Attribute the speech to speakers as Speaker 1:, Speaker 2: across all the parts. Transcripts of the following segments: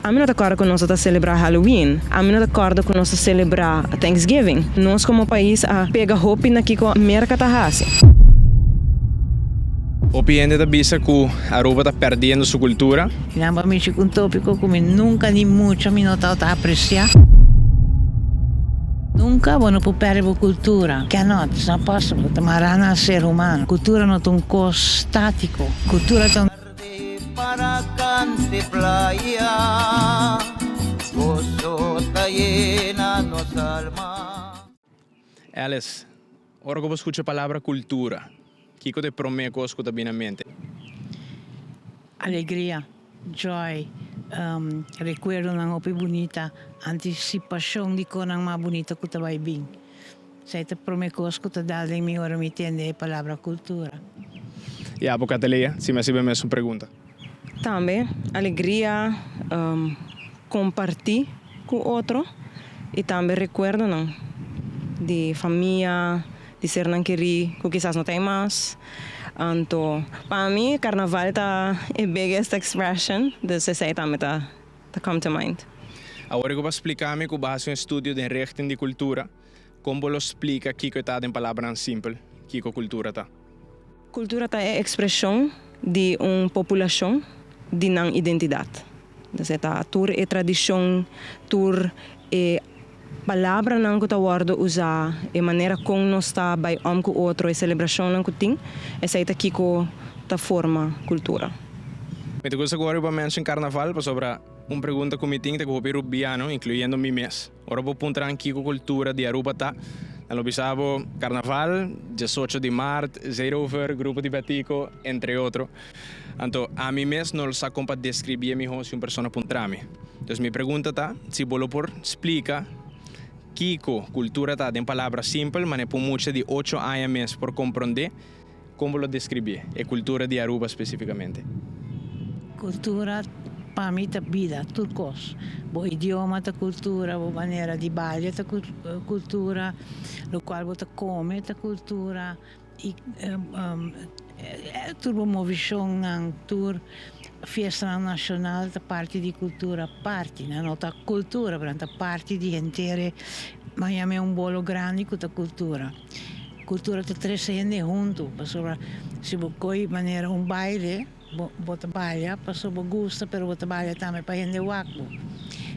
Speaker 1: Ami no ta corda cu nos ta celebra Halloween. Ami no ta corda cu nos ta celebra Thanksgiving. Nos como pais a pega hopi na kico Merca ta haci.
Speaker 2: Hopi hende ta bisa cu Aruba ta perdiendo su cultura.
Speaker 3: Nan bo a mishi cu un topico cu mi nunca ni mucho mi no tabata aprecia. Nunca bo no por perde bo cultura. Cannot, it's not possible. Ta mara na ser humano. Cultura no ta un cos statico. Cultura ta un.
Speaker 2: Alice, ora ku bo skucha e palabra kultura, kiko ta e promé kos ku ta bini na mente?
Speaker 3: Alegria, joy, rekuerdonan hopi bunita, antisipashon di konan mas bunita ku ta bai bin. Esei ta promé kos ku ta dal den mi ora mi tende e palabra kultura.
Speaker 2: Ya bo Catalea, si mi a sibi e mesun pregunta.
Speaker 1: Tambe alegria, kompartí ku otro i tambe rekuerdonan di famia, di sernan kerí ku kisas no ta ei mas. Anto pa mi karnaval ta e biggest expression, dus esei tambe ta ta come to mind.
Speaker 2: Awor ku bo a splika mi ku bo a hasi un estudio den richting di kultura, kon bo lo splika kiko e ta den palabranan simpel, kiko kultura ta?
Speaker 1: Kultura ta e ekspreshon di un populashon di nan identidat. Dus e ta tur e tradishon, tur e palabranan ku ta wòrdu usá, e manera kon nos ta bai òm ku otro, e selebrashonnan ku tin, esei ta kiko ta forma kultura.
Speaker 2: Mi ta gusta ku ora bo a menshon karnaval pasobra un pregunta ku mi tin ta ku hopi rubiano, inkluyendo mi mes, ora bo puntra nan kiko kultura di Aruba ta, nan lo bisa bo karnaval, diesocho di mart, Zeerover, grupo di Betico, entre otro. Anto ami mes no lo sa kon pa deskribí e mihó si un persona puntra mi. Dus mi pregunta ta si bo lo por splika kiko kultura ta den palabra simpel manera pa un mucha di ocho aña mes por komprondé, kon bo lo deskribí e kultura di Aruba spesifikamente?
Speaker 3: Kultura pa mi ta bida, tur kos. Bo idioma ta kultura, bo manera di balia ta kultura, lokual bo ta kome ta kultura. I tur bo movishonnan, tur fiestanan nashonal ta parti di kultura, parti, nan no ta kultura, pero nan ta parti di henter e Miami un bolo grandi ku ta kultura. Kultura ta trese hende huntu, pasobra si bo koi manera un baile, bo bo ta balia pasobra bo gusta, pero bo ta balia tambe pa hende wak bo.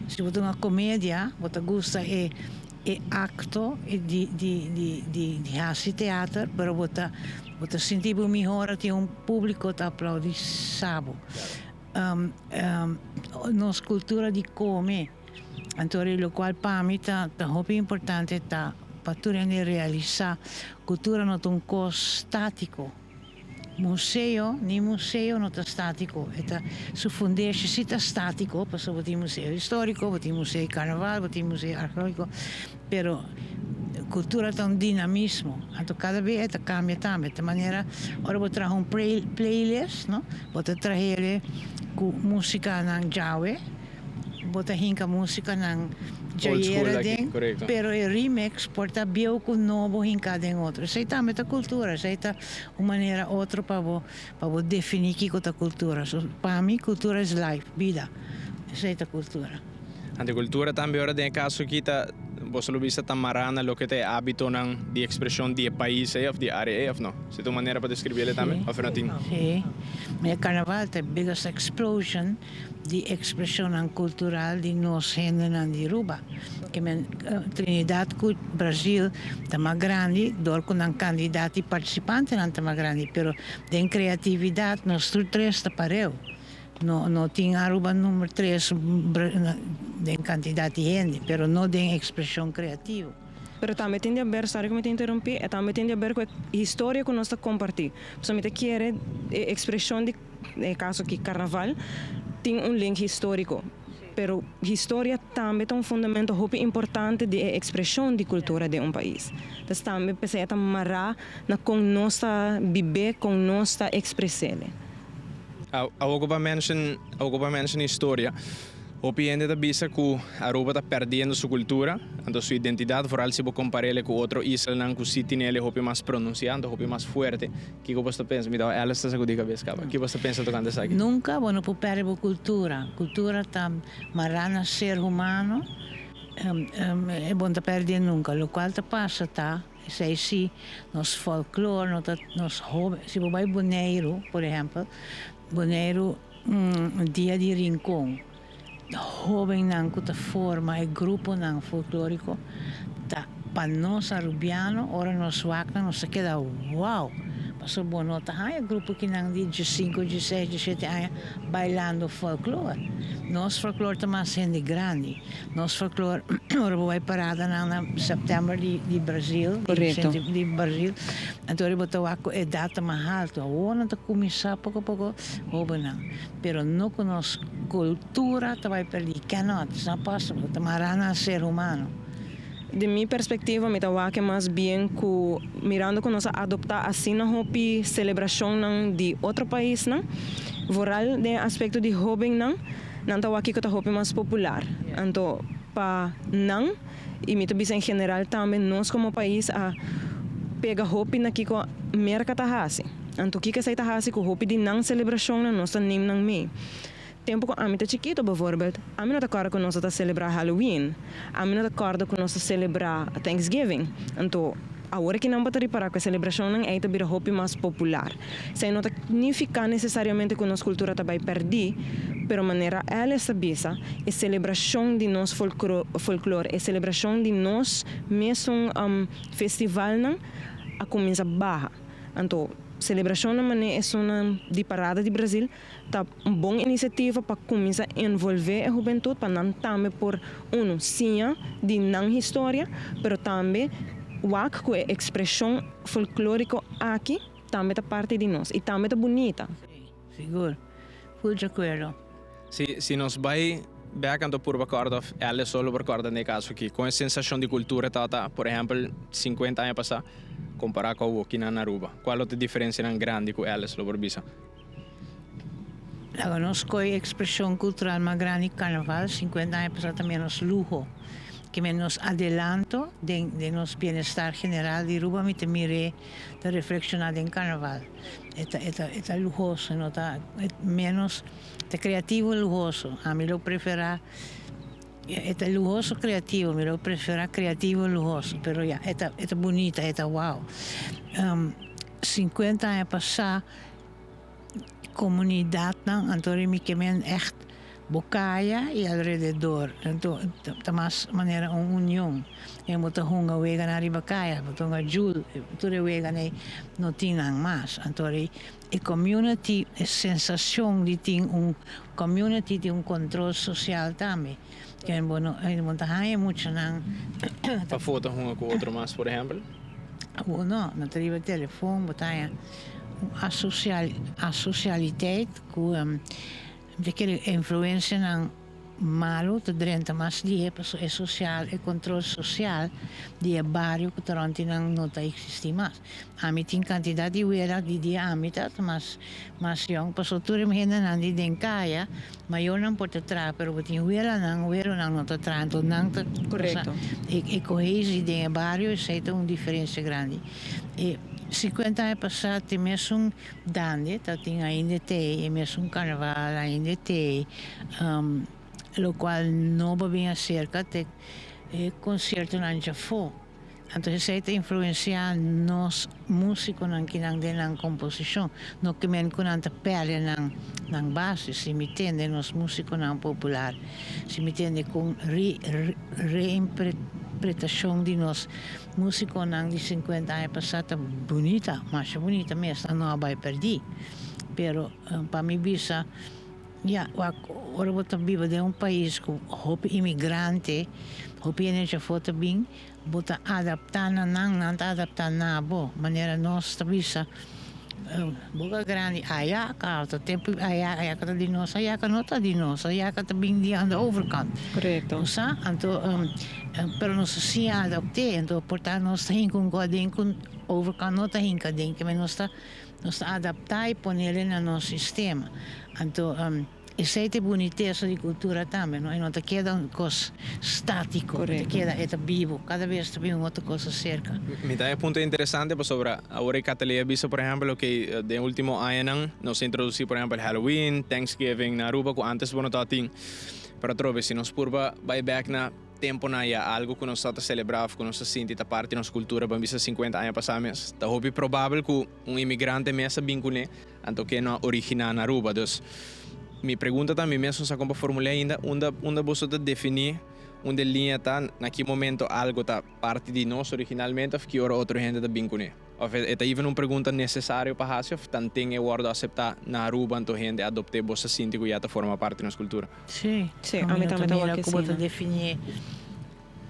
Speaker 3: Si bo ta una komedia, bo ta gusta e E acto di di di di di haci teater pero bo ta bo ta sinti bo mihor ora tin un publico ta aplaudi sa bo. Nos cultura di come anto lo cual pa mi ta ta hopi importante ta pa tur hende realisa cultura no ta un cos statico. Museo, ni museo no ta statico, e ta su fundeshi si ta statico, pasobra bo tin museo historico, bo tin museo di carnaval, bo tin museo arkeologico, pero cultura ta un dinamismo, anto cada bes e ta cambia tambe, ta manera ora bo traha un playlist, no, bo ta trahele cu musicanan djawe, Bo ta hinka músikanan djayera den, pero e remix por ta bieu ku nobo hinká den otro. Esei tambe ta kultura, esei ta un manera otro pa bo pa bo definí kiko ta kultura. So, pa mi kultura is life, bida. Esei ta kultura.
Speaker 2: Anto kultura tambe ora den e kaso aki ta, boso lo bisa ta mará na loke ta e hábitonan di ekspreshon di e pais ei òf di e área ei òf no? Esei ta un manera pa deskribí el tambe òf e no tin?
Speaker 3: Sí. Mi e karnaval ta e biggest explosion di ekspreshonnan kultural di nos hendenan di Aruba. Ke men Trinidad ku Brazil ta mas grandi dor ku nan kandidat i partisipantenan ta mas grandi, pero den kreatividat nos tur tres ta pareu. No no tin Aruba number tres den kantidat di hende, pero no den ekspreshon kreativo.
Speaker 1: Pero tambe tin di aber, sorry ku mi ta interumpí, e tambe tin di aber ku e historia ku nos ta kompartí. Pasobra mi ta kere e ekspreshon di. Den e kaso aki karnaval tin un link históriko, pero historia tambe ta un fundamento hopi importante di e ekspreshon di kultura den un pais. Entonces tambe p'esei e ta mará na kon nos ta bib'é, kon nos ta ekspres'é.
Speaker 2: Awor ku bo a menshon, awor ku bo a menshon historia. Hopi hende ta bisa cu Aruba ta perdiendo su cultura, anto su identidad, vooral si bo comparele cu otro islanan cu si tinele hopi mas pronuncia, anto hopi mas fuerte. Kico bo ta pensa? Mi ta Alice ta sacudi cabes caba. Kico bo ta pensa tocante esaki?
Speaker 3: Nunca bo no por perde bo cultura. Cultura ta mara na ser humano, e bo no ta perde nunca. Locual ta pasa ta, esey si, nos folklore no ta, nos hoben, si bo bay Boneiru, por ehempel, Boneiru Dia di Rincon, hobennan cu ta forma e gruponan folklorico ta pa nos Arubiano ora nos wak nan nos ta keda wow! Pasobra bo no ta haña grupo kinan di diesinco, dieseis, diesshete aña bailando folklor. Nos folklor ta mas hende grandi. Nos folklor ora bo bai paradanan na september di di Brazil, di Brazil, anto ora bo ta wak cu edad ta mas halto. Awor nan ta cuminsa poco poco hobennan, pero no cu nos cultura ta bai perdi, cannot, it's not possible, ta mara na ser humano.
Speaker 1: Di mi perspectiva mi ta wak mas bien cu mirando cu nos a adopta asina hopi celebracionnan di otro paisnan, vooral den e aspecto di hobennan, nan ta wak kico ta hopi mas popular. Anto pa nan, y mi ta bisa en general tambe, nos como pais a pega hopi na kico Merca ta haci. Anto kico esey ta haci cu hopi di nan celebracionnan nos ta neem nan mee. Tempo cu ami ta chikito bijvoorbeeld, ami no ta corda cu nos ta celebra Halloween, ami no ta corda cu nos ta celebra Thanksgiving. Anto awor aki nan bo ta ripara cu e celebracionnan ey ta bira hopi mas popular. Esey no ta nifica necesariamente cu nos cultura ta bay perdi, pero manera Alice ta bisa, e celebracion di nos folklore, e celebracion di nos mesun festivalnan a cuminsa baha. Anto celebracionnan manera esunnan di parada di Brazil ta un bon iniciativa pa cuminsa envolve e hubentud pa nan tambe por, uno, siña di nan historia, pero tambe wak cu e expresion folklorico aki tambe ta parti di nos y tambe ta bunita.
Speaker 3: Si, sigur. Full di acuerdo.
Speaker 2: Si, si nos bay bek anto purba corda of Alice solo por corda den e caso aki, con e sensacion di cultura tabata, por ehempel, cincuenta aña pasa, compara cu awo kinan na Aruba? Cual lo ta e diferencianan grandi cu Alice lo por bisa?
Speaker 3: Laga nos koe ekspreshon kultural mas grandi karnaval sinkuenta aña pasá ta ménos luho ke ménos adelanto den den nos bienestar general di Aruba mi ta mir'é ta reflekshoná den karnaval e ta e ta e ta luhoso no ta ménos ta kreativo luhoso ami lo preferá e ta luhoso kreativo mi lo preferá kreativo luhoso pero ya e ta e ta bunita e ta wow sinkuenta aña pasá. Comunidadnan anto ri mi ke men echt bo caya y alrededor anto ta mas manera un union en bo ta hunga weganan riba caya bo ta hunga jul tur e weganan ey no tin nan mas anto ri e community e sensacion di tin un community tin un control social tambe ke bo no bo ta haya muchanan
Speaker 2: Pafo ta hunga cu otro mas por ehempel?
Speaker 3: Awor no, nan ta riba telefon bo ta haya Un asocialiteit cu mi ta kere influencianan malo ta drenta mas die pasobra e social e control social di e bario cu ta rond di nan no ta existi mas. Ami tin cantidad di wela di dia ami ta mas mas yong pasobra tur e hendenan di den caya mayornan por ta traha pero bo tin welanan welonan no ta traha enton nan ta e cohesie den e bario esey ta un diferencia grandi. E 50 aña pasá tin mesun dande ta tin ainda tei, e mesun karnaval ainda tei, lokual no bo bin aserka te e konsiertonan djafó. Anto esei ta influensiá nos músikonan kinan den nan komposishon. No ke men ku nan ta pèrdè nan nan base, si mi tende nos músikonan popular, si mi tende kon re reinterpretashon di nos Musiconan di 50 aña pasá ta bunita, masha bunita mes, nan no a bai perdí. Pero pa mi bisa, ya, wak ora bo ta biba den un pais ku hopi imigrante, hopi hende djafó ta bin, bo ta adaptá na nan, nan ta adaptá na bo. Manera nos ta bisa, Boca Grandi, ayaka, ta tempu ayaka, ayaka ta di nos, ayaka no ta di nos, ayaka ta bin di aan de overkant.
Speaker 1: Correcto.
Speaker 3: Bo sa? Anto, pero nos a siña adopt'é, anto por ta nos ta hinka un kos aden ku overkant no ta hinka aden, keme nos ta nos ta adaptá i ponele na nos sistema. Anto. Esei ta e bunitesa di kultura tambe, no? E no ta keda un kos statiko, e ta keda, e ta bibu, kada bes ta bin un otro kos aserka.
Speaker 2: Mi ta e punto interesante pasobra awor e Cataleya a bisa por ehempel oke den ultimo añanan nos a introduci por ehempel Halloween, Thanksgiving na Aruba cu antes bo no tabatin. Pero atrobe si nos purba bay bek na temponan ya algo cu nos ta ta celebra of cu nos ta sinti ta parti nos cultura ban bisa 50 aña pasa mes ta hopi probabel cu un inmigrante mes a bin cune Anto ke no a originá na Aruba. Dus, mi pregunta ta, mi mes no sa kon pa formul'é ainda, unda unda boso ta definí unda e liña ta, na ki momento algo ta parti di nos originalmente òf ki ora otro hende ta bin kuné? Òf e ta even un pregunta nesesario pa hasi òf tanten e wòrdu aseptá na Aruba anto hende adopt'é bo sa sinti ku ya ta forma parti di nos kultura?
Speaker 3: Sí,
Speaker 1: Sí,
Speaker 3: ami
Speaker 1: ami
Speaker 3: no ta
Speaker 1: tambe ta
Speaker 3: mira
Speaker 1: wak
Speaker 3: ku bo ta
Speaker 1: asina.
Speaker 3: definí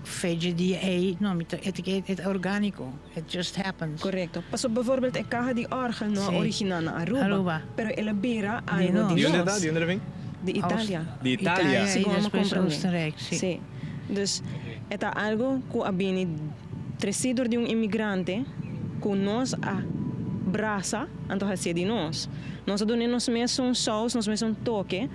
Speaker 3: Fecha di ei, no, mi ta, e ta e orgánico, it just happens.
Speaker 1: Correcto. Paso bijvoorbeeld e caha di orgel no a
Speaker 3: Sí.
Speaker 1: origina na Aruba,
Speaker 3: Aruba.
Speaker 1: pero el a bira
Speaker 3: Di
Speaker 1: algo
Speaker 3: nos.
Speaker 1: di
Speaker 2: Di unda
Speaker 1: nos.
Speaker 2: ta? Di unda el a bin?
Speaker 1: Di Italia.
Speaker 2: Di Italia.
Speaker 3: Italia y
Speaker 1: Segun amo
Speaker 3: despues
Speaker 1: comprende.
Speaker 3: Oostenrijk, sí.
Speaker 1: Sí. Dus e ta algo cu a bini treci door di un inmigrante cu nos a brasa anto hacié di nos. Nos a dun'é nos mesun saus, nos mesun toke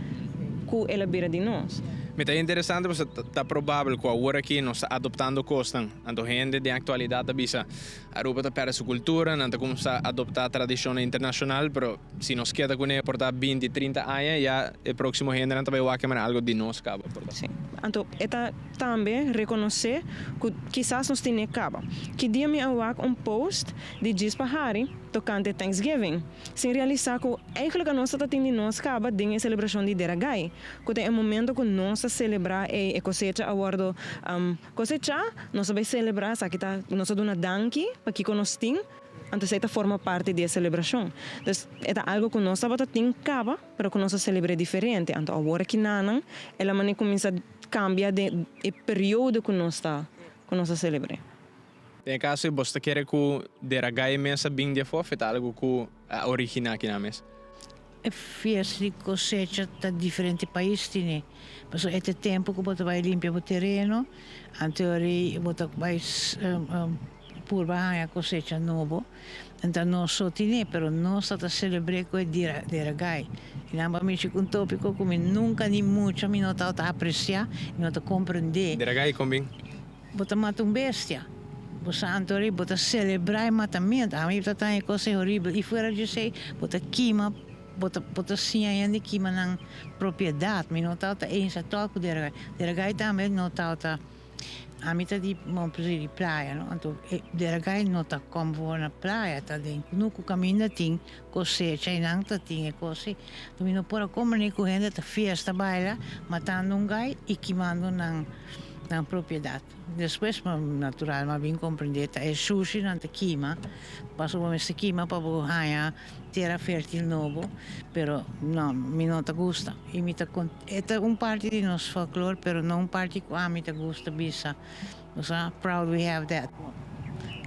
Speaker 1: cu el a bira di nos.
Speaker 2: Mi ta interesante pasobra ta probabel cu awor aki nos ta adoptando cosnan. Anto hende den actualidad ta bisa Aruba ta perde su cultura, nan ta cuminsa adopta tradicionnan internacional, pero si nos keda cune por ta binti, trinta aña ya e proximo hendenan ta bay wak e manera algo di nos caba por ta.
Speaker 1: Sí. Anto e ta tambe reconoce cu kisas nos tine caba. Ki dia mi a wak un post di Djis pa Hari tocante Thanksgiving, sin realisa cu eigenlijk nos ta tin di nos caba den e celebracion di Deragai, cu ta e momento cu nos ta celebra ey e cosecha a wordo cosecha, nos ta bay celebra esaki ta nos ta duna danki pa kico nos tin, anto esey ta forma parti di e celebracion. Dus e ta algo cu nos tabata tin caba, pero cu nos a celebre diferente, anto awor aki nanan el a mane cuminsa cambia den e periodo cu nos ta cu nos ta celebre.
Speaker 2: Den e kaso ei bos ta kere ku Deragai mes a bin di afó of e ta algu ku a originá akinan mes?
Speaker 3: E fiesta di kosecha ta diferente pais tene. Pasobra e ta e tempu ku bo ta bai limpia bo tereno, anto ori bo ta bai purba haña kosecha nobo. Anto nos so tene, pero nos ta ta selebr'é ku e Deragai. I nan bo a mishi ku un tópiko ku mi nunka ni mucha mi no tabata apresiá, mi no ta komprendé.
Speaker 2: Deragai kon bin?
Speaker 3: Bo ta mata un bestia. Bo santo rei, bo ta selebrá e matamentu. Ami ta taña e kos ei horibel. I fuera di esei, bo ta kima, bo ta, bo ta siña hende kima nan propiedat. Mi no tabata eens atòl ku Deragai. Deragai tambe no tabata, ami ta di, bon, precies di playa, no? Anto e Deragai no ta kòm for na playa, ta den kunuku kaminda tin kosecha i nan ta tin e kos ei. Anto mi no por a komprendé ku hende ta fiesta, baila, matando un gai i kimando nan. Nan propiedat. Despues natural m'a bin komprendé ta e shushi nan ta kima, pasobra bo mester kima pa bo haña tera fértil nobo, pero no, mi no ta gusta. I mi ta e ta un parti di nos folklor, pero no un parti ku ami ta gusta bisa, bo sa, proud we have that.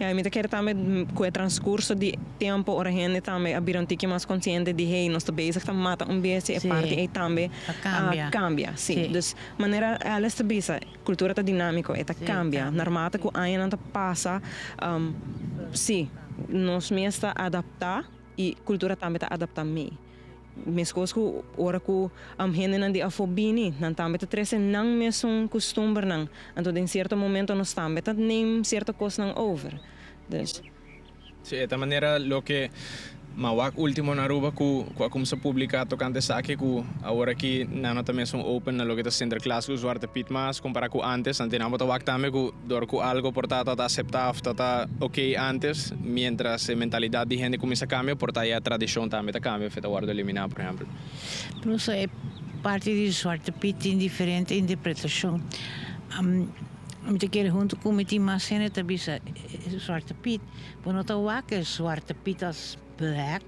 Speaker 1: Ya, i mi ta kere tambe ku e transkurso di tempu ora hende tambe a bira un tiki mas konsiente di hey nos ta bezig ta mata un bestia e parti ei tambe a kambia. Sí. Dus manera Alice ta bisa kultura ta dinámiko e ta kambia narmate ku añanan ta pasa sí nos mes ta adaptá i kultura tambe ta adaptá mei. Meskos ku ora ku hendenan di afó bini, nan tambe ta trese nan mesun kustumbernan. Anto den sierto momento nos tambe ta neem sierto kosnan over. Dus.
Speaker 2: Sí, e ta manera loke m'a wak ultimo na Aruba ku ku a kumsa publiká tokante esaki ku awor aki nan no ta mesun open na loke ta Sinterklaas ku Zwarte Piet mas kompará ku antes. Antes nan bo ta wak tambe ku dor ku algo por ta ta aseptá òf ta ta oké antes, miéntras e mentalidat di hende kuminsá kambia, por ta ya tradishon tambe ta kambia òf e ta wòrdu eliminá, por ehèmpel.
Speaker 3: Plus e parti di Zwarte Piet tin diferente interpretashon. Mi ta kere huntu ku mi tin mas hende ta bisa Zwarte Piet, bo no ta wak e Zwarte Piet as black.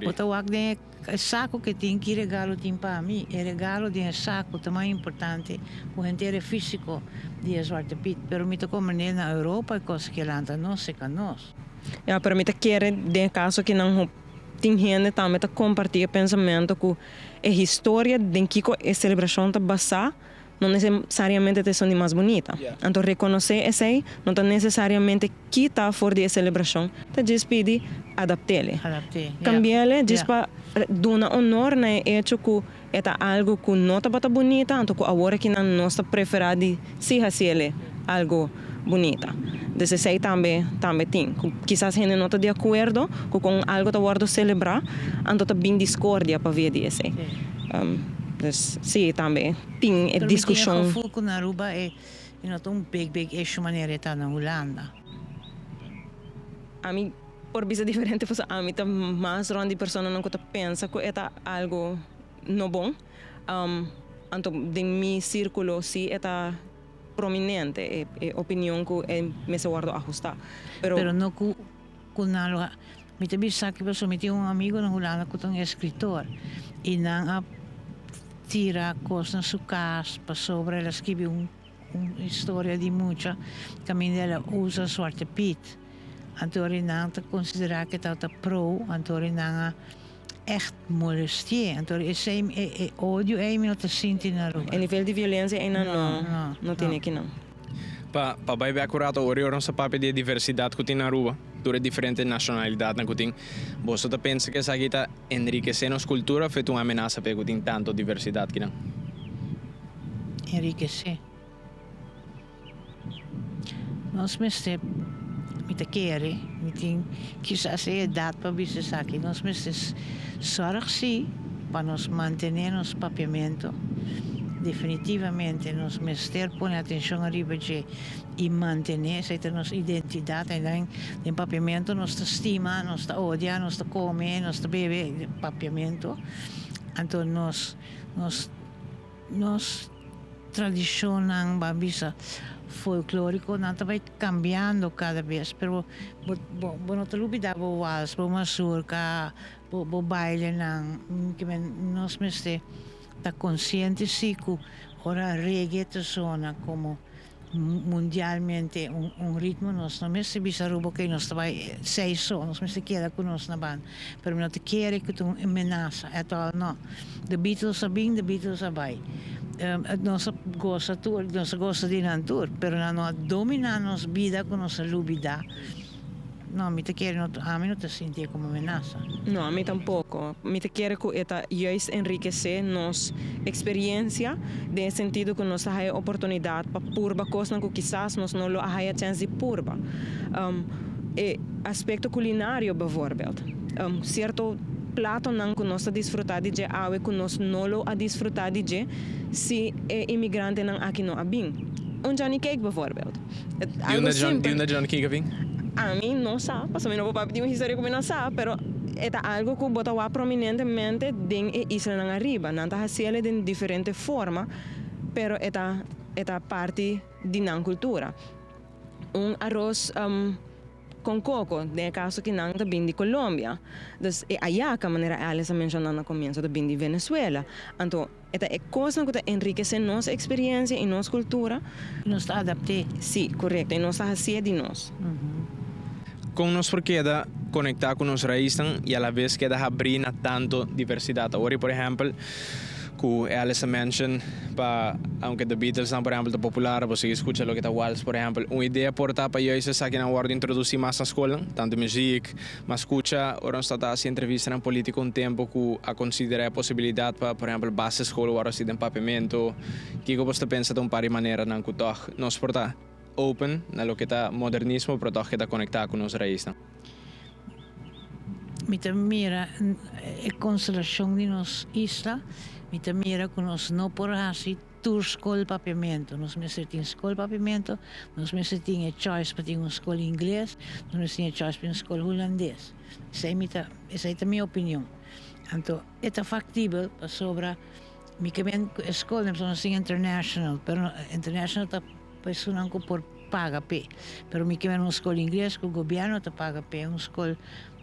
Speaker 3: Bo ta wak den e saku ke tin ki regalo tin pa mi. E regalo den e saku ta mas importante ku henter e físiko di e Zwarte Piet. Pero mi ta komprendé na Europa e kos ke lanta nos seka nos.
Speaker 1: Ya, pero mi ta kere den e kaso ki nan tin hende tambe ta kompartí e pensamentu ku e historia den kiko e selebrashon ta basá. no nesesariamente ta esun di mas bunita. Anto rekonosé esei no ta nesesariamente kita for di e selebrashon, ta djis pidi adapt'ele. Kambi'ele djis pa duna honor na e echo ku e ta algu ku no tabata bunita, anto ku awor akinan nos ta preferá di si hasiele algu bunita. Dus esei tambe tambe tin, ku kisas hende no ta di akuerdo ku kon algu ta wòrdu selebrá, anto ta bin diskordia pa via di esei. Dus si tambe tin e
Speaker 3: Pero mi tin e
Speaker 1: diskushon.
Speaker 3: gevoel ku na Aruba e no ta un big big issue manera e ta na Hulanda.
Speaker 1: Ami por bisa diferente pasobra ami ta mas rond di personanan ku ta pensa ku e ta algu no bon. Anto den mi sirkulo si e ta prominente e e opinion ku e mester wòrdu ahustá. Pero.
Speaker 3: Pero no ku ku nan lo a. Mi ta bisa aki pasobra mi tin un amigo na Hulanda ku ta un eskritor i nan a tira kos na su kas pasobra el a skibi un un historia di mucha kaminda el a usa Zwarte Piet. Anto ori nan ta konsiderá ku e tabata pro, anto ori nan a ègt molesti'é. Anto esei e e odio ei mi no ta sinti na Aruba.
Speaker 1: E nivel di violensia einan no no tene kinan.
Speaker 2: Pa pa bai bek un rato ori ora nos ta papia di e diversidat ku tin na Aruba, tur e diferente nashonalidatnan ku tin, boso ta pensa ku esaki ta enrikesé nos kultura òf e ta un amenasa p'e ku tin tantu diversidat kinan?
Speaker 3: Enrikesé. Nos mester, mi ta kere, mi tin kisas e edat pa bisa esaki, nos mester sòrg si pa nos mantené nos papiamentu. Definitivamente nos mester pone atenshon ariba dje i mantené, esei ta nos identidat. Ainda den papiamentu nos ta stima, nos ta odia, nos ta kome, nos ta bebe papiamentu. Anto nos nos. Nos tradishonnan, ban bisa, folklórikonan ta bai kambiando kada bes, pero bo bo bo no ta lubidá bo wals, bo mazurka, bo bo bailenan. Nos mester ta konsiente si ku ora reggae ta sona komo mundialmente un un ritmo, nos no mester bisa Aruba okey nos ta bai sei so, nos mester keda ku nos na banda. Pero mi no ta kere ku ta un menasa at all no. The Beatles a bin, The Beatles a bai. Nos a gosa tur, nos a gosa di nan tur, pero nan no a domina nos bida ku nos a lubida. No, mi ta kere no, ami no ta sinti e komo menasa.
Speaker 1: No, ami tampoko. Mi ta kere ku e ta juist enrikesé nos eksperiencia den e sentido ku nos ta haya oportunidat pa purba kosnan ku kisas nos no lo a haya chèns di purba. E aspekto kulinario bijvoorbeeld. Sierto platonan ku nos ta disfrutá di dje awe ku nos no lo a disfrutá di dje si e imigrantenan aki no a bin. Un Johnny Cake bijvoorbeeld.
Speaker 2: Di unda John, di unda John Cake a bin?
Speaker 1: Ami no sa, pasobra mi no por papia di un historia ku mi no sa, pero e ta algu ku bo ta wak prominentemente den e islanan ariba. Nan ta hasiel den diferente forma, pero e ta e ta parti di nan kultura. Un aros con coco, den e caso ki nan ta bin di Colombia. Dus e ayaca, manera Alice a menciona na comienzo, ta bin di Venezuela. Anto e ta e cosnan cu ta enriquece nos experiencia y nos cultura.
Speaker 3: Nos ta adapt'é.
Speaker 1: Sí, correcto. Y nos ta hacié di nos.
Speaker 2: Con nos por keda conecta cu nos raiznan y a la vez keda habrí na tanto diversidad? Awor, por ehempel, Ku Alice a mention pa aunke The Beatles nan por ehempel ta popular bo sigui skucha loke ta wals por ehempel un idea por ta pa juist esakinan wòrdu introdusí mas na skolnan tantu muzik mas skucha ora nos ta ta hasi entrevistanan politiko un tempu ku a konsiderá e posibilidat pa por ehempel basisschool wòrdu hasi den papiamentu kiko bos ta pensa ta un par di maneranan ku tòg nos por ta open na loke ta modernismo pero tòg keda konektá ku nos raisnan.
Speaker 3: Mi ta mira e konstelashon di nos isla, mi ta mira ku nos no por hasi tur skol papiamentu. Nos mester tin skol papiamentu, nos mester tin e choice pa tin un skol ingles, nos mester tin e choice pa tin un skol hulandes. Esei mi ta, esei ta mi opinion. Anto e ta faktibel pasobra mi ke men ku e skolnan pasobra nos tin international, pero international ta pa esunnan ku por. paga p'e. Pero mi kier un skol ingles ku gobièrnu ta paga p'e, un skol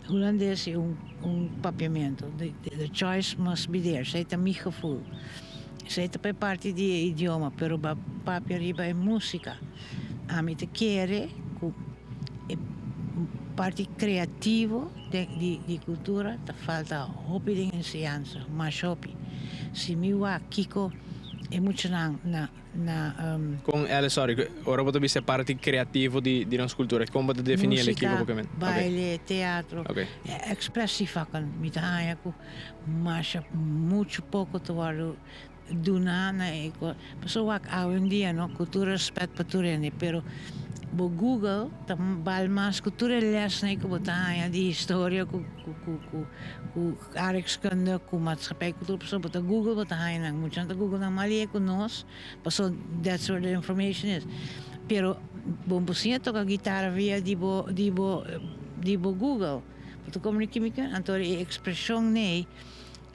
Speaker 3: hulandes i un un papiamentu. The choice must be there. Esei ta mi gevoel. Esei ta pa e parti di e idioma, pero ba papia riba e músika. Ami ta kere ku e parti kreativo di di kultura ta falta hopi den enseñansa, masha hopi. Si mi wak kiko. E muchanan na na
Speaker 2: Con el, sorry, ora bo ta bisa e parti creativo di di nos cultura, con bo ta defini el
Speaker 3: Musica,
Speaker 2: ekipo bo men?
Speaker 3: baile, teatro, expressievakken. Mi ta haña cu masha mucho poco ta wordo duna na e cos. Pasobra wak awendia no, cu tur respet pa tur hende, pero bo Google ta bal mas cu tur e lesnan cu bo ta haña di historia cu cu cu cu Aardrijkskunde cu maatschappij cultuur pasobra bo ta google bo ta haña nan mucha nan ta google nan mas lie cu nos pasobra that's where the information is pero bo por siña toca guitara via di bo di bo di bo google bo ta comprende kico mi kier anto e expresion nei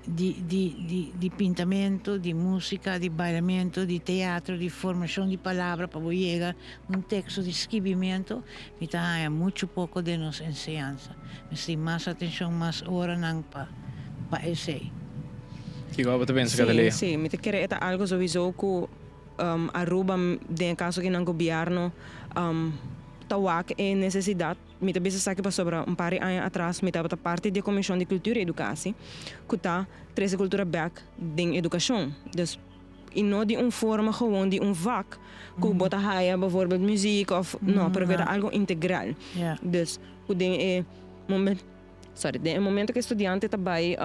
Speaker 3: di di di di pintamento di musica di bailamento di teatro di formacion di palabra pa bo yega un texto di skibimento mi ta haña mucho poco den nos enseñansa. Mester tin mas atencion, mas oranan pa pa esey.
Speaker 2: Kico abo ta pensa, Catalea?
Speaker 1: Sí, sí, mi ta kere e ta algo sowiso cu Aruba, den e caso aki nan gobierno, ta wak e necesidad. Mi ta bisa esaki pasobra un par di aña atras mi tabata parti di e Comision di Cultura y Educatie cu ta trece cultura bek den educacion. Dus y no di un forma gewoon di un vak cu bo ta haya bijvoorbeeld muziek of no, pero cu e ta algo integral. Dus cu den e momento, sorry, den e momento cu e studiante ta bay,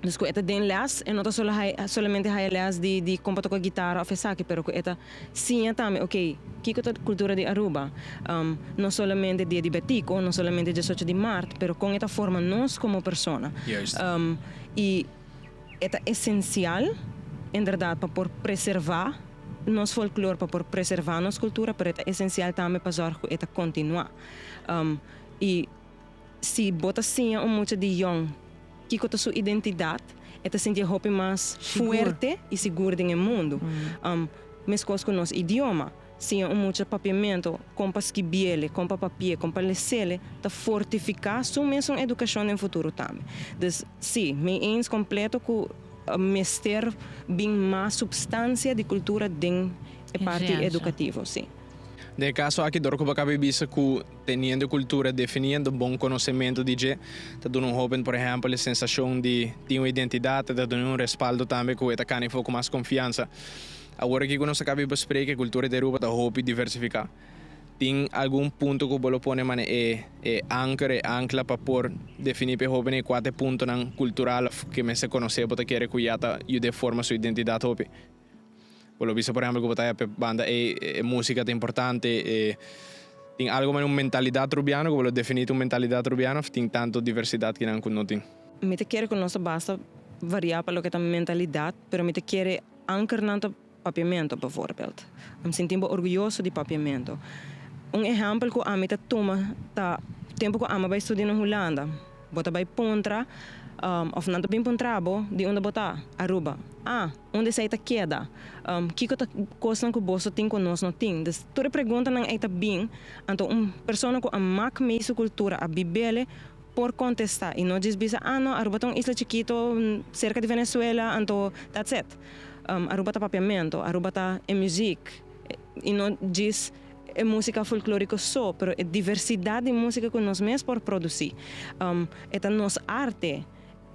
Speaker 1: dus cu e ta den les, e no ta solo haya, solamente haya les di di con pa toca guitara of esaki, pero cu e ta siña tambe, ok, kico ta cultura di Aruba? No solamente dia di Betico, no solamente diesocho di maart, pero con e ta forma nos como persona. Y. E ta esensial, inderdat, pa por preservá nos folklor, pa por preservá nos kultura, pero e ta esensial tambe pa zòrg ku e ta kontinuá. I si bo ta siña un mucha di yòn kiko ta su identidat, e ta sintié hopi mas fuerte i sigur den e mundu. Meskos ku nos idioma. Siña un mucha papiamentu, kon pa skibiele, kon pa papi'e, kon pa les'ele, ta fortifiká su mesun edukashon den futuro tambe. Dus, sí, mi eens kompleto ku mester bin mas supstansia di kultura den e parti edukativo, sí.
Speaker 2: Den e kaso aki dor ku bo kaba bisa ku teniendo e kultura, definiendo bon konosementu di dje, ta duna un hóben por ehèmpel e sensashon di tin un identidat, ta duna un respaldo tambe ku e ta kani for ku mas konfiansa. Awor aki ku nos a kaba di bespreke, e kultura di Aruba ta hopi diversifiká. Tin algun punto ku bo lo pone manera e e anker, e ankla pa por definí pa e hóbennan e kua ta e puntonan kultural òf ke mester konosé bo ta kere ku ya ta yud'é forma su identidat hopi? Bo lo bisa por ehèmpel ku bo ta haya pa e banda ei e músika ta importante, e tin algu manera un mentalidat rubiano ku bo lo definí ta un mentalidat rubiano òf tin tantu diversidat kinan ku no tin?
Speaker 1: Mi ta kere ku nos ta basta variá pa loke ta mentalidat, pero mi ta kere Ankernan ta papiamento, bijvoorbeeld. Mi sinti bo orguyoso di papiamento. Un ehèmpel ku ami ta tuma ta tempu ku ami a bai studia na Hulanda. Bo ta bai puntra òf nan ta bin puntra bo di unda bo ta, Aruba. Ah, unda esei ta keda? Kiko ta kosnan ku boso tin ku nos no tin? Dus tur e preguntanan ei ta bin, anto un persona ku a mak mei su kultura, a bib'el, por contesta y no djis bisa ah no Aruba ta un isla chikito cerca di Venezuela anto that's it. Aruba ta papiamento, Aruba ta e muziek y no djis e musica folklorico so pero e diversidad di musica cu nos mes por produci. E ta nos arte,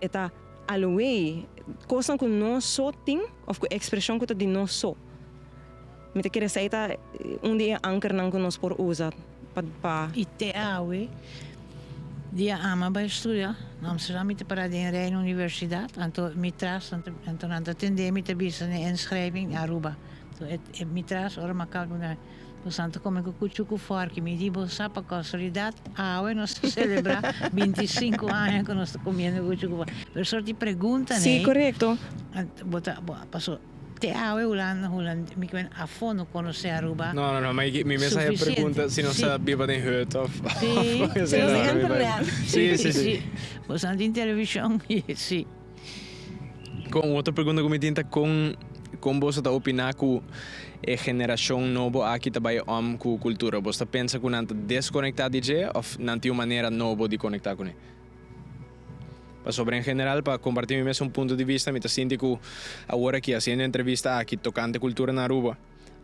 Speaker 1: e ta alway cosnan cu nos so tin of cu expresion cu ta di nos so. Mi ta kere esei ta un di e ankernan ku nos por usa pa pa.
Speaker 3: I te awe dia ama bai studia na Amsterdam mi ta para den Rijn Universidad anto mi tras anto nan ta tende mi ta bisa na e inschrijving Aruba anto e mi tras ora mi a kaba mi bo san ta kome ku kuchu ku fòrki mi di bo sa pa kasualidad awe nos ta selebrá 25 aña ku nos ta komiendo kuchu ku fòrki pero sort di pregunta
Speaker 1: Sí, korekto.
Speaker 3: Bo ta bo paso. Te awe Hulanda, Hulanda, mi kimen afo no conoce Aruba.
Speaker 2: No, no, no, ma mi mes a pregunta si nos a biba den hut of
Speaker 3: Sí,
Speaker 1: Si nos tin internet.
Speaker 2: Sí, sí, sí.
Speaker 3: Boso no tin television, sí.
Speaker 2: Con otro pregunta cu mi tin ta con con boso ta opina cu e generacion nobo aki ta bay om cu cultura? Boso ta pensa cu nan ta desconecta di dje of nan tin un manera nobo di conecta cune? Pasobra en general, pa comparti mi mes un punto di vista, mi ta sinti cu awor aki haciendo e entrevista aki tocante cultura na Aruba.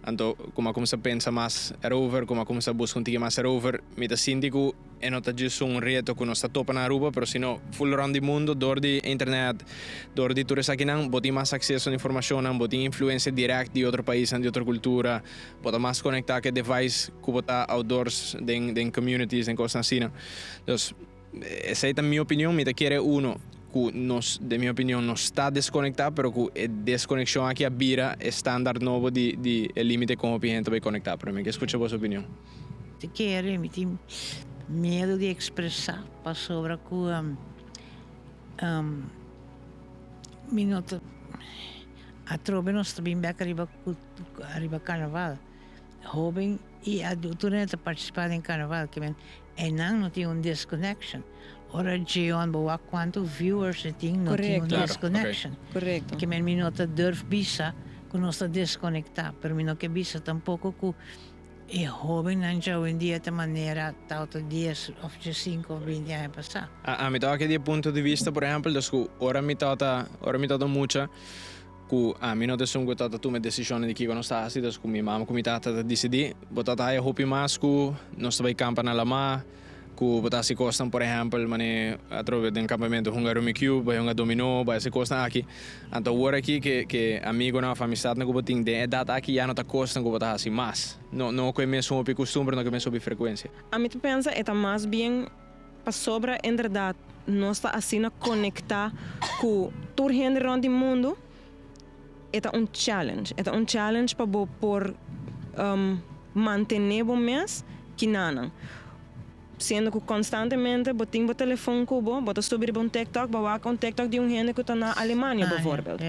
Speaker 2: Anto ku mi a kuminsá pensa mas erover, ku mi a kuminsá buska un tiki mas erover, mi ta sinti ku e no ta djis un reto ku nos ta topa na Aruba, pero sino full rònt di mundu dor di internet, dor di tur esakinan, bo tin mas akseso na informashonnan, bo tin influensia dirèkt di otro paisnan, di otro kultura, bo ta mas konektá ku e device ku bo ta outdoors den den communities, den kosnan asina. Dus. Esei ta mi opinion, mi ta kere uno ku nos, den mi opinion, nos ta deskonektá, pero ku e deskonekshon aki a bira e standaard nobo di di e límite kon hopi hende ta bai konektá. Pero mi ke skucha boso opinion.
Speaker 3: Ta kere, mi tin miedu di ekspresá pasobra ku mi no ta, atrobe nos ta bin bek ariba ariba karnaval. Hoben i adulto nan ta partisipá den karnaval, ke men einan no tin un disconnection. Ora Jeon bo wak kuantu viewers e tin, no tin un disconnection. Ke men mi no ta durf bisa ku nos ta deskonektá, pero mi no ke bisa tampoko ku e hobennan djawendia ta manera tawata dies òf diesinku òf binti aña pasá.
Speaker 2: Ami ta wak di e punto di vista, por ehèmpel, dus ku ora mi tawata, ora mi tawata mucha, Ku ami no ta esun ku ta ta tuma e desishonnan di kiko nos ta hasi, dus ku mi mama ku mi tata ta disidí. Bo ta ta haya hopi mas ku nos ta bai kampa na lamá, ku bo ta hasi kosnan, por ehèmpel, manera atrobe den kampamentu hunga Rummikub, bai hunga dominó, bai hasi kosnan aki. Anto awor aki ke ke amigunan òf amistatnan ku bo tin den edat aki ya no ta kosnan ku bo ta hasi mas. No no ku e mesun hopi kustumber, no ku e mesun hopi frekuensia.
Speaker 1: Ami ta pensa e ta mas bien Pasobra inderdat nos ta asina konektá ku tur hende rònt di mundu, e ta un challenge. E ta un challenge pa bo por mantené bo mes kinanan. Siendo ku konstantemente bo tin bo telefon ku bo, bo ta subi riba un TikTok, bo wak un TikTok di un hende ku ta na Alemania bijvoorbeeld,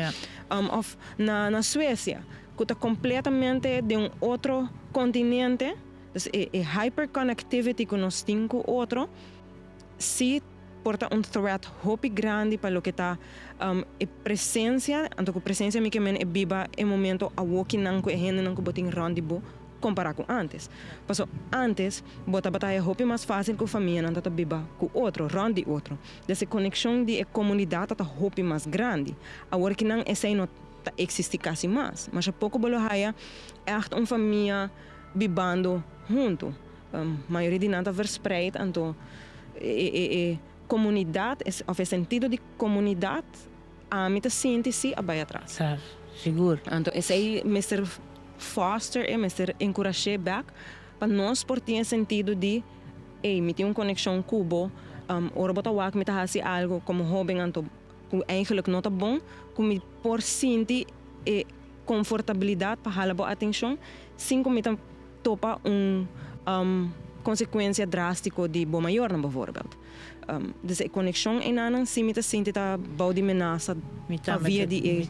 Speaker 1: òf na Suecia, ku ta kompletamente den un otro kontinente. Dus e e hyperconnectivity ku nos tin ku otro si por ta un threat hopi grandi pa loke ta e presencia, anto ku presencia mi ke men e biba e momento awokinan ku e hendenan ku bo tin rònt di bo kompará ku ántes. Paso ántes bo tabata haya hopi mas fásil ku famianan ta ta biba ku otro, rònt di otro. Dus e konekshon di e komunidat ta ta hopi mas grandi. Aworkinan esei no ta eksistí kasi mas. Masha poko bo lo haya ègt un famia. bibando huntu. Mayoria di nan ta verspreid, anto e komunidat òf e sentido di komunidat ami ta sinti si a bai atras.
Speaker 3: Sa, sigur.
Speaker 1: Anto esei mester foster e, mester enkurash'é bèk pa nos por tin e sentido di, ey, mi tin un konekshon ku bo, ora bo ta wak mi ta hasi algu komo hóben anto ku eigenlik no ta bon, ku mi por sinti e konfortabilidat pa hala bo atenshon sin ku mi ta topa un konsekuensia drástiko di bo mayornan bijvoorbeeld. Dus e konekshon einanan si mi ta sinti ta bou di menasa pa via di e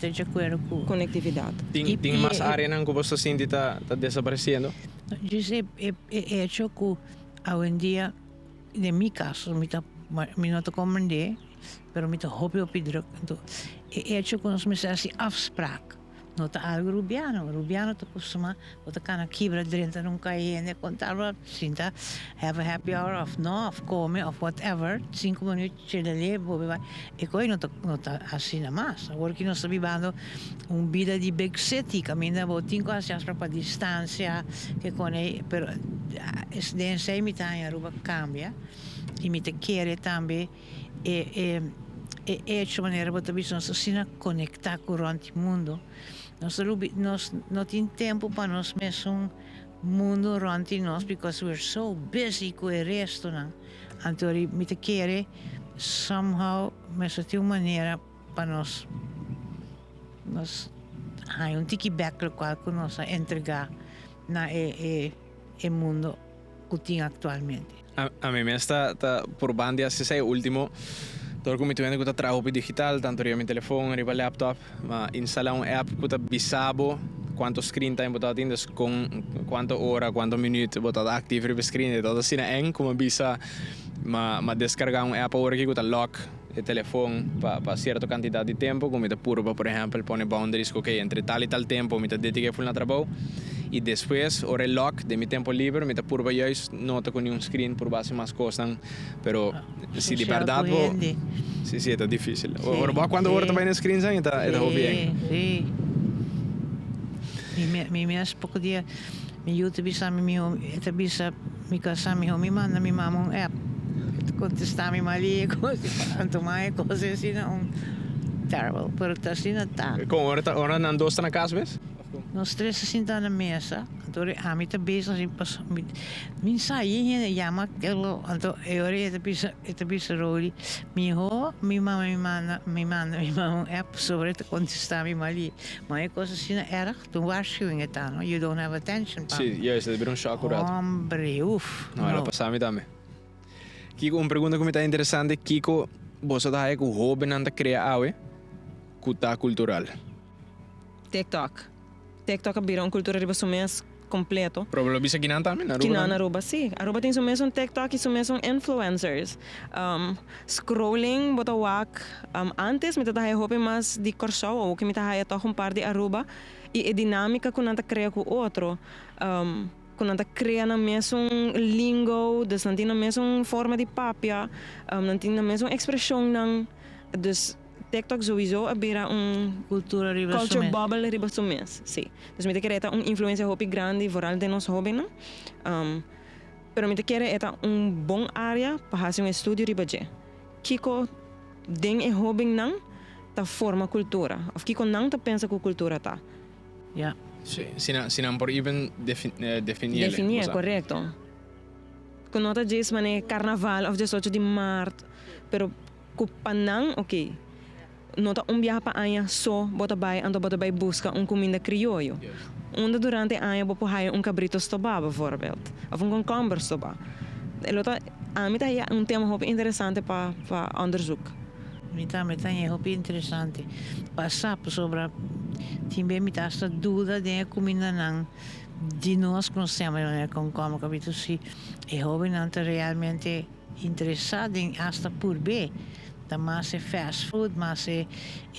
Speaker 1: konektividat.
Speaker 2: Tin mas áreanan ku bo ta sinti ta desaparesiendo?
Speaker 3: Djis e echo ku awendia, den mi kaso, mi ta mi no ta komprendé. Pero mi ta hopi hopi druk. Anto e hecho ku nos mester hasi afspraak no ta algu rubiano. Rubiano ta kustumá bo ta kana kibra drenta na un kai hende konta bo sinta have a happy hour òf no òf kome òf whatever sinku minüt chelele bo bai. E koi no ta no ta asina mas. Awor ki nos ta bibando un bida di big city kaminda bo tin ku hasi afspraak pa distansia ke kone pero den esei mi ta haña Aruba kambia i mi ta kere tambe. E e e hecho manera bo ta bisa nos asina conecta cu rond di mundo nos ta lubi nos no tin tempo pa nos mesun mundo rond di nos because we're so busy cu e restonan anto mi ta kere somehow mester tin un manera pa nos nos haña un tiki bek locual cu nos a entrega na e e e mundo. cu tin actualmente.
Speaker 2: Ami mes ta ta purban di haci esey ultimo dor cu mi ta wende cu ta traha hopi digital tanto riba mi telefon riba laptop ma instala un app cu ta bisa bo cuanto screen time bo ta tin dus con cuanto ora cuanto minuut bo ta activo riba e screen e ta asina eng cu mi a bisa ma descarga un app awor aki cu ta lock e telefon pa pa cierto cantidad di tempo cu mi ta purba por ehempel pone boundaries cu ok entre tal y tal tempo mi ta dedica e ful na trabou y despues ora e lock den mi tempo liber mi ta purba juist no ta cu niun screen purba haci mas cosnan pero si di berdad bo si si e ta dificil ora bo a cuanto ora ta bay na screen san e ta e ta hopi eng.
Speaker 3: Si si. Mi mes poko dia mi yu ta bisa mi miho e ta bisa mi kasá miho mi manda mi mama un app e ta kontestá mi mali e kos anto ma e kos asina un terrible pero ta asina ta.
Speaker 2: Kon ora ta ora nan dos ta na kas bes?
Speaker 3: Nos tres ta sinta na mesa anto ora ami ta bezig asina paso mi mi sa yen hende yama anto e ora e ta bisa e ta bisa Rody miho mi mama mi manda mi manda mi mama un app pasobra e ta kontestá mi mali. Ma e kos asina erg, ta un waarschuwing e ta, no? You don't have attention pa
Speaker 2: Sí, juist, e ta bira un shock un rato.
Speaker 3: Hombre, uf,
Speaker 2: No, el a
Speaker 3: no.
Speaker 2: pasa mi tambe. Kiko, un pregunta ku mi ta interesante, kiko boso ta haya ku hobennan ta krea awe ku ta kultural?
Speaker 1: TikTok. TikTok a bira un kultura riba su mes kompleto.
Speaker 2: Pero bo lo bisa kinan tambe? Na Aruba
Speaker 1: Kinan
Speaker 2: tambe?
Speaker 1: na Aruba, sí. Aruba tin su mesun TikTok y su mesun influencers. Scrolling bo ta wak, antes mi ta ta haya hopi mas di Kòrsou, awor ku mi ta haya tòg un par di Aruba y e dinámika ku nan ta krea ku otro, ku nan ta krea nan mesun lingo, dus nan tin nan mesun forma di papia, nan tin nan mesun ekspreshonnan, dus. TikTok sowieso a bira un
Speaker 3: Cultura riba su
Speaker 1: culture
Speaker 3: mes.
Speaker 1: bubble riba su mes, sí. Dus mi ta kere e ta un influencia hopi grandi vooral den nos hobennan. Pero mi ta kere e ta un bon area pa haci un estudio riba dje. Kico den e hobennan ta forma cultura of kico nan ta pensa cu cultura ta.
Speaker 3: Ya.
Speaker 2: Sí, si nan, si nan por even definiele.
Speaker 1: Definié, correcto. Cu no ta djis mane carnaval of diesocho di maart, pero Ku pa nan ok. No ta un biaha pa aña so bo ta bai anto bo ta bai buska un kuminda krioyo. Unda durante e aña bo por haya un kabrito stobá bijvoorbeeld of un konkomber stobá. E lo ta ami ta haya un tema hopi interesante pa pa onderzoek.
Speaker 3: Mi tambe ta haña hopi interesante pa sa pasobra tin be mi ta hasta duda den e kumindanan di nos ku nos yama e konkomber, kabrito si e hobennan ta realmente. Interesá den hasta purb'é ta mas e fast food, mas e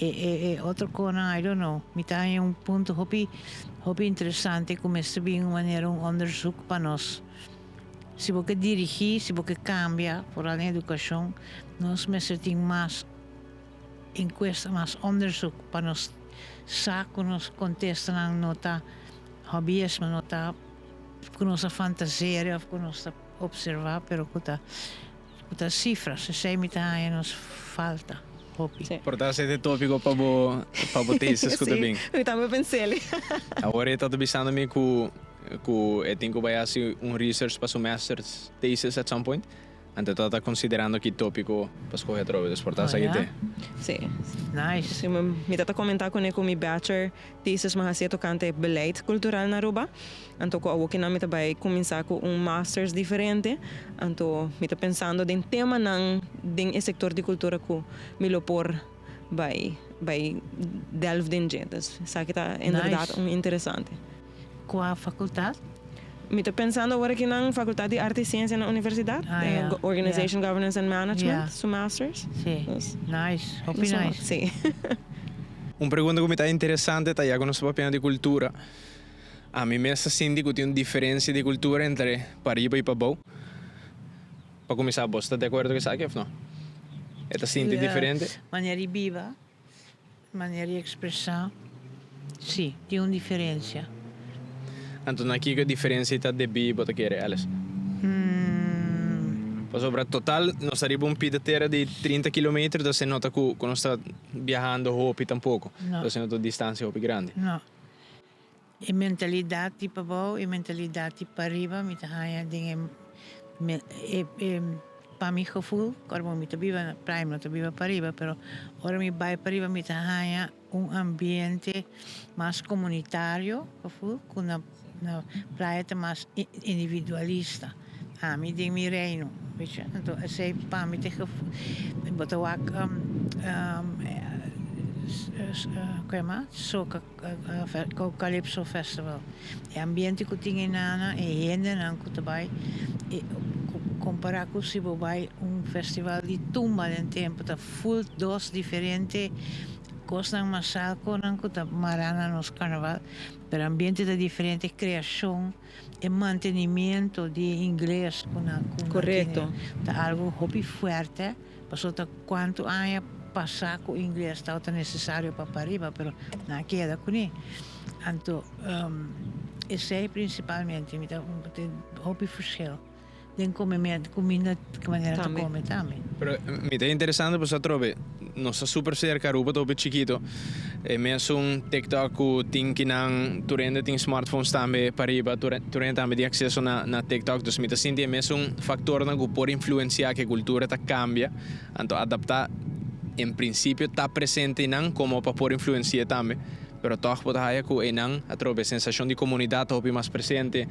Speaker 3: e otro konan, I don't know. Mi ta haña un punto hopi hopi interesante ku mester bin un manera un onderzoek pa nos. Si bo ke dirigí, si bo ke kambia, foral den edukashon, nos mester tin mas enkuesta, mas onderzoek pa nos sa ku nos kontestanan no ta hobbyisme, no ta ku nos a fantaseer òf ku nos ta. Observa pero cu ta cu ta cifras esey mi ta haña nos falta hopi.
Speaker 1: Sí.
Speaker 2: Por ta esey ta e topico pa bo pa bo thesis cu ta bin.
Speaker 1: Sí, mi tambe pens'el.
Speaker 2: Awor e ta ta bisando mi cu cu e tin cu bay haci un research pa su master's thesis at some point. Anto ta ta considerando ki topico pa scoge atrobe, dus por ta
Speaker 3: Oh
Speaker 2: esaki
Speaker 3: ya?
Speaker 2: te.
Speaker 1: Sí.
Speaker 3: Nice.
Speaker 1: Sí, mi ta ta comenta cune cu mi bachelor thesis mi a haci tocante beleid cultural na Aruba. Anto ku awokinan mi ta bai kuminsá ku un masters diferente. Anto mi ta pensando den temanan den e sektor di kultura ku mi lo por bai bai delve den dje. Dus esaki ta inderdat
Speaker 3: Nice.
Speaker 1: un interesante.
Speaker 3: Kua fakultat?
Speaker 1: Mi ta pensando awor akinan Fakultat di Arte i Siensia na universidat,
Speaker 3: Ah ya, ya.
Speaker 1: Organization Governance and Management,
Speaker 3: Ya.
Speaker 1: su masters.
Speaker 3: Sí.
Speaker 1: Dus
Speaker 3: Nice, hopi
Speaker 1: nos a
Speaker 3: nice.
Speaker 1: Sí.
Speaker 2: Un pregunta ku mi ta interesante ta ya ku nos ta papiando di kultura. Ami mes ta sinti ku tin un diferensia di kultura entre pariba i pabou. Pa kuminsá, bos ta di akuerdo ku esaki òf no? E ta sinti diferente?
Speaker 3: Manera di biba, manera di ekspresá, sí, tin un diferensia.
Speaker 2: Anto na kiko e diferensia ta debí bo ta kere, Alice? Pasobra total nos ta riba un pida tera di 30 kilometer, entonces se nota ku nos ta biahando hopi tampoko.
Speaker 3: No.
Speaker 2: Entonces no ta un distansia hopi grandi.
Speaker 3: No. E mentalidat di pabou, e mentalidat di pariba mi ta haña den e e e pa mi gevoel, ora bo mi ta biba na playa mi no ta biba pariba, pero ora mi bai pariba mi ta haña un ambiente mas komunitario gevoel ku na na playa ta mas individualista. Ami den mi reino, weet je. Anto esei pa mi ta e gevoel. Bo ta wak ku yama soca. Calypso Festival. E ambiente ku tin einana, e hendenan ku ta bai, e kompará ku si bo bai un festival di tumba den tempu ta ful dos diferente kosnan masal konan ku ta mará na nos karnaval, pero ambiente ta diferente, kreashon, e mantenimiento di e ingles ku nan ku nan
Speaker 1: Korekto.
Speaker 3: tene ta algu hopi fuerte. Pasobra ta kuantu aña pasá ku ingles tabata nesesario pa pariba, pero nan a keda kuné. Anto esei principalmente mi ta tin hopi verschil den comemento, cuminda ki manera ta come tambe.
Speaker 2: Pero mi ta interesante pasobra atrobe nos ta super cerca, Aruba ta hopi chikito, e mesun TikTok cu tin kinan tur hende tin smartphones tambe pariba, tur hende tambe tin acceso na TikTok, dus mi ta sinti e mesun factornan cu por influencia cu e cultura ta cambia, anto adapta en principio ta presente einan como pa por influencia tambe. Pero tòg bo ta haya ku einan atrobe e sensashon di komunidat ta hopi mas presente.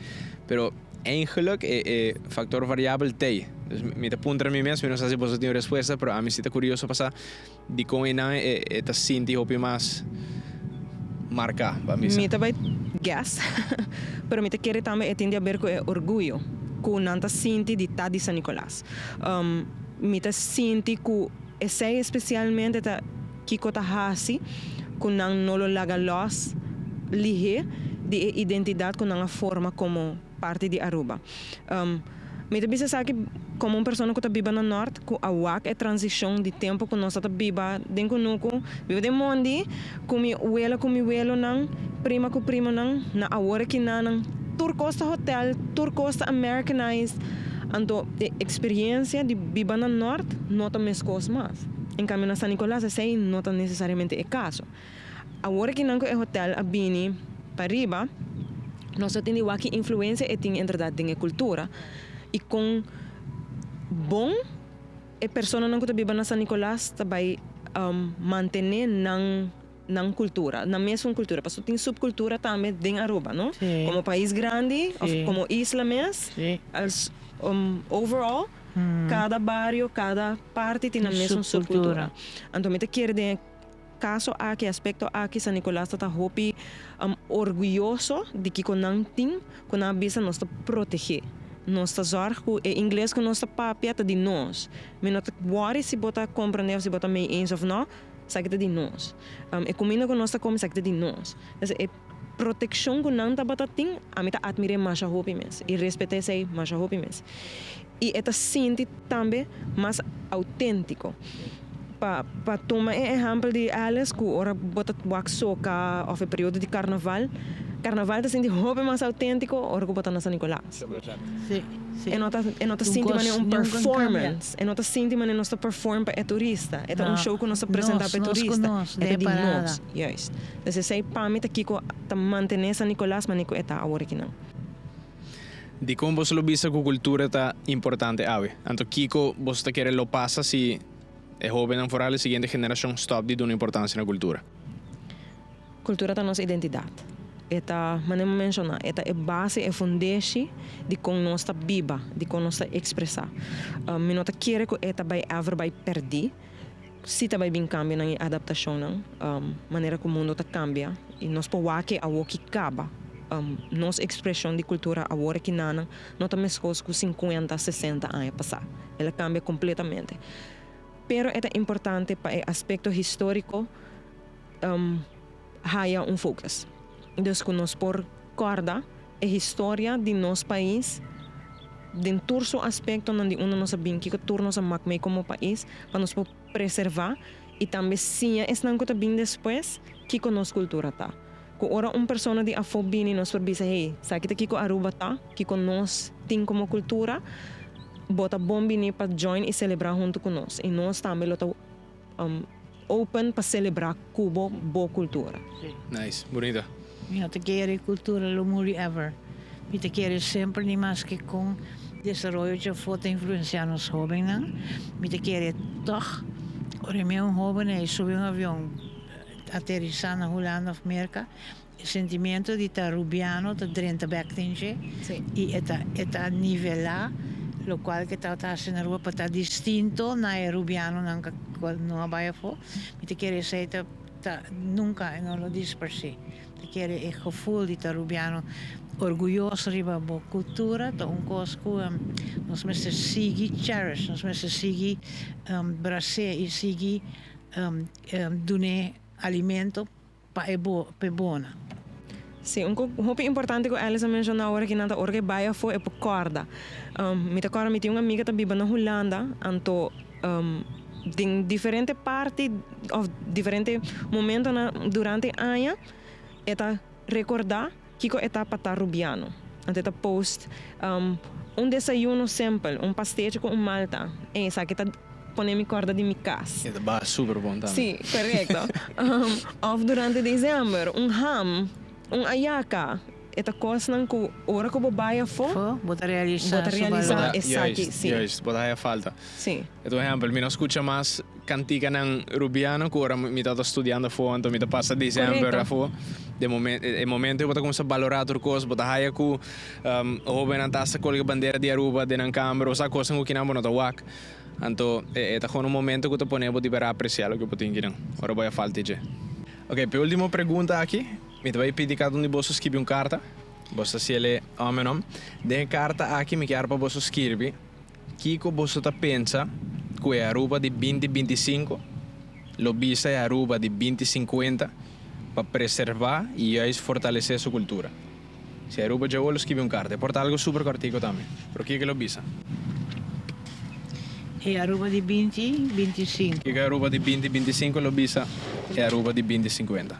Speaker 2: Pero eigenlik e e faktor variabel t'ei. Dus mi ta puntra mi mes, mi no sa si boso tin un respuesta, pero ami si ta kurioso pa sa dikon einan e e ta sinti hopi mas marká, pa mi sa.
Speaker 1: Mi ta bai guess, pero mi ta kere tambe e tin di aber ku e orguyo ku nan ta sinti di ta di San Nicolas. Mi ta sinti ku esei espesialmente ta. Kiko ta hasi ku nan no lo laga lòs lihé di e identidat ku nan a forma komo parti di Aruba? Mi ta bisa esaki komo un persona ku ta biba na Nòrt, ku a wak e transishon di tempu ku nos ta ta biba den kunuku, biba den mondi, ku mi wela ku mi welonan, prima ku primonan, na awor aki nanan tur kos ta hotel, tur kos ta Americanized, anto e eksperiencia di biba na Nòrt no ta meskos mas. En cambio na San Nicolas esey no ta necesariamente e caso. Awor aki nan cu e hotel a bini pariba, nos ta tende wak ki influencia e tin inderdaad den e cultura y con bon e personanan cu ta biba na San Nicolas ta bay mantene nan nan cultura, nan mesun cultura, pasobra tin subcultura tambe den Aruba, no? Como pais grandi of como isla mes, als overall. Kada bario, kada parti tin nan mesun subkultura. Anto mi ta kere den e kaso aki, e aspekto aki, San Nicolas ta ta hopi orguyoso di kiko nan tin, ku nan a bisa nos ta protegé. Nos ta zòrg ku e ingles ku nos ta papia ta di nos. Mi no ta wòri si bo ta komprendé òf si bo ta mei eens òf nò, esaki ta di nos. E kuminda ku nos ta kome, esaki ta di nos. E protekshon ku nan tabata tin, ami ta atmir'é masha hopi mes i respet'é esei masha hopi mes. I e ta sinti tambe mas outéntiko. Pa pa tuma e ehèmpel di Alice ku ora bo ta wak soka òf e periodo di karnaval, karnaval ta sinti hopi mas outéntiko ora ku bo ta na San Nicolas. E no ta e no ta sinti manera un performance, e no ta sinti manera nos ta perform pa e turista, e ta un show ku nos ta presentá pa e turista, e ta di nos. Juist. Dus esei pa mi ta kiko ta mantené San Nicolas mane ku e ta awor akinan.
Speaker 2: Dikon boso lo bisa ku kultura ta importante awe? Anto kiko boso ta kere lo pasa si e hóbennan foral e siguiente generashon stòp di duna importansia na kultura?
Speaker 1: Kultura ta nos identidat. E ta, manera mi menshoná, e ta e base, e fundeshi di kon nos ta biba, di kon nos ta ekspresá. Mi no ta kere ku e ta bai ever bai pèrdí. Si ta bai bin kambionan i adaptashonnan, manera ku mundu ta kambia i nos por wak e awoki kaba. Nos ekspreshon di kultura awor aki nanan no ta meskos ku sinkuenta, sesenta aña pasá. El a kambia kompletamente. Pero e ta importante pa e aspekto históriko haya un focus. Dus ku nos por kòrda e historia di nos pais den tur su aspektonan di unda nos a bin, kiko tur nos a mak mei komo pais pa nos por preservá i tambe siña esnan ku ta bin despues kiko nos kultura ta. Ku ora un persona di afó bini nos por bisa, hey, sa ki ta kiko Aruba ta, kiko nos tin komo kultura, bo ta bon bini pa join i selebrá huntu ku nos i nos tambe lo ta open pa selebrá ku bo bo kultura.
Speaker 2: Nice, bunita.
Speaker 3: Mi no ta kere kultura lo muri ever. Mi ta kere semper ni maske kon desaroyo djafó ta influensiá nos hóbennan. Mi ta kere tòg ora mi un hóben ei subi un avion aterisá na Hulanda òf Merka, e sentimiento di ta rubiano ta drenta bèk den dje i e ta e ta nivelá lokual ke tabata hasi na Aruba pa ta distinto na e rubianonan ku no a bai afó. Mi ta kere esei ta ta nunka e no lo disparsé. Ta kere e gevoel di ta rubiano orguyoso riba bo kultura ta un kos ku nos mester sigui cherish, nos mester sigui bras'é i sigui dun'é alimento pa e bo pa e bona.
Speaker 1: Sí, un kos hopi importante ku Alice a menshoná ora ki nan ta ora ku e bai afó e por kòrda. Mi ta kòrda mi tin un amiga ta biba na Hulanda, anto den diferente parti òf diferente momentonan durante e aña e ta. recorda kico e ta pa ta Rubiano. Anto e ta post un desayuno simpel, un pastechi cu un malta. Ey, esaki ta pone mi corda di mi cas.
Speaker 2: E ta baha super bon tambe.
Speaker 1: Si, corecto. Of durante december, un ham, un ayaca. E ta cosnan cu ora cu bo bay afo,
Speaker 3: Fo, bo ta realisa
Speaker 1: bo ta
Speaker 3: su
Speaker 1: realisa
Speaker 3: balor.
Speaker 1: esaki,
Speaker 2: Juist,
Speaker 1: si.
Speaker 2: juist, bo ta haya falta.
Speaker 1: Si.
Speaker 2: E ta un ehempel, mi no scucha mas canticanan Rubiano cu ora mi tabata studiando afo, anto mi ta pasa december
Speaker 1: Corecto.
Speaker 2: afo. De momen, e momento bo ta cuminsa balora tur cos, bo ta haya cu hobennan ta hasta colga bandera di Aruba den nan camber, osea cosnan cu kinan bo no ta wak. Anto e ta gewoon un momento cu ta pone bo di bera aprecia loke bo tin kinan, ora bo haya falta dje. Ok, p'e ultimo pregunta aki, mi ta bay pidi cada un di boso skibi un carta. Boso ta siele home o no. Den e carta aki mi kier pa boso skirbi kico boso ta pensa cu e Aruba di binti 25 lo bisa e Aruba di 2050 pa preserva y juist fortalece su cultura. Si Aruba djawo lo skibi un carta, e por ta algo super cortico tambe, pero kico lo bisa?
Speaker 3: E Aruba di 2025.
Speaker 2: Kico e Aruba di 2025 lo bisa e Aruba di 2050?